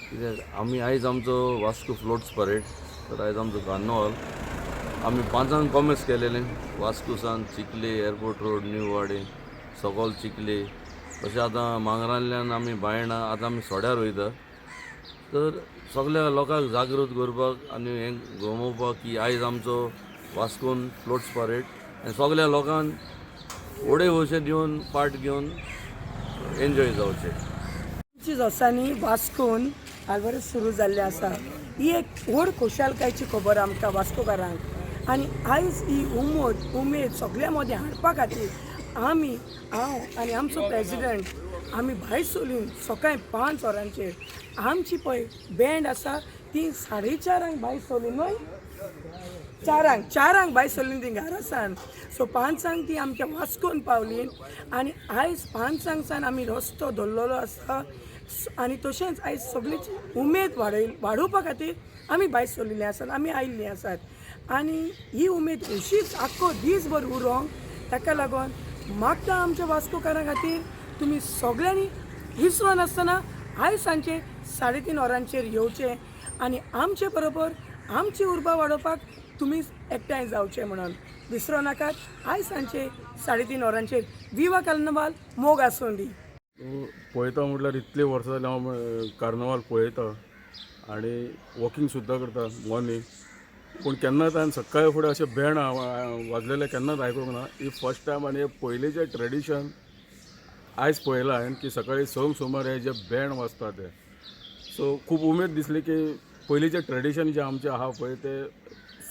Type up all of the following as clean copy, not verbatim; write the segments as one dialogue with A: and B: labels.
A: कित्याक आमी आयज आमचो वास्को फ्लोट्स परेड, तर आयज आमचो कार्नवाल. आमी 5 जाण कॉमेस केलेले वास्को सावन चिखले, एअरपोर्ट रोड, न्यू वाडे, सकल चिखले, तशें आतां मांगरांतल्यान आमी बायणा, आतां आमी सोड्यार वयता. तर सगल्या लोकांक जागृत करपाक आनी हें गमोवपाक की आयज आमचो वास्कोन फ्लोट्स परेड आनी सगल्या लोकांक व्हडे भोवशे दिवन पार्ट घेवन एन्जॉय जावचें.
B: 25 वर्सांनी वास्कोन आल्वारीस सुरू जाल्लें आसा. ही एक व्हड खोशालकायेची खबर आमकां वास्कोकारांक. आनी आयज ही उमोद उमेद सगल्या मदें हाडपा खातीर आमी, हांव आनी आमचो प्रेजिडंट, आमी भायर सरलीं सकाळी 5 वरांचेर. आमची पळय बँड आसा, ती 4:30 भायर सरली न्हय, 4 4 भायर सरली ती घरा सान. सो 5 ती आमच्या वास्कोन पावली आनी आयज 5 सावन आमी रस्तो धरलेलो आसा. आनी तशेंच आयज सगळीच उमेद वाडोवपा खातीर आमी भायर सरलेली आसात, आमी आयिल्लीं आसात. आनी ही उमेद अशीच आख्खो दीसभर उरोंक ताका लागून मागता आमच्या वास्कोकारां खातीर, तुमी सगळ्यांनी विसरो नासतना आयज सांजचे 3:30 वरांचेर येवचें आनी आमचे बरोबर आमची उर्बा वाडोवपाक तुमी एकठांय जावचे म्हणून. विसरो नाकात, आयज सांजचे 3:30 वरांचेर. विवा कार्नवाल, मोग आसूं दी.
C: पळयता म्हटल्यार इतलीं वर्सां जालीं हांव कार्नवाल पळयता आनी वॉकींग सुद्दां करता मॉर्नींग, पूण केन्नाच हांवें सकाळी फुडें अशें बँड वाजलेलें केन्नाच आयकूंक ना. ही फर्स्ट टायम. आनी हे पयलींचें ट्रेडिशन आयज पळयलां हांवें की सकाळी 6 सुमार हे जे बँड वाजता ते. सो खूब उमेद दिसली की पयलींचें ट्रेडिशन जें आमचें आहा पळय, तें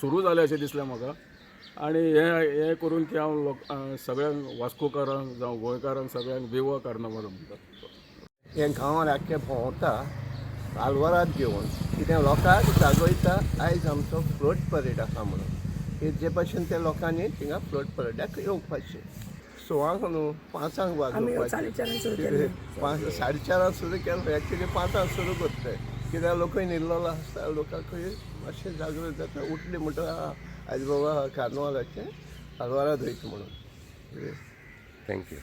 C: सुरू जालें अशें दिसलें म्हाका. आनी हें हें करून की हांव लोक सगळ्यांक, वास्कोकारांक जावं गोंयकारांक, सगळ्यांक विवा कार्नवाल म्हणटा.
D: हें गांवान आख्खें भोंवता आलवारात घेवन, कितें लोकांक जागयता आयज आमचो फ्लोट परेड आसा म्हणून. हे जे भाशेन ते लोकांनी थिंगा फ्लोट परेडाक येवपाचें. 6 न्हू, 5
B: आमी
D: वाजोवपाचें.
B: 4:30 सुरू केल्लें.
D: 5, 4:30 सुरू केलें. एक्चुली 5 सुरू करताय, कित्याक लोकय न्हिदलेलो आसता, लोकांकय मातशें जागृत जाता. उठले म्हणटा, आयज बाबा कार्नवालाचें आलवारात वयता म्हणून.
E: Thank you.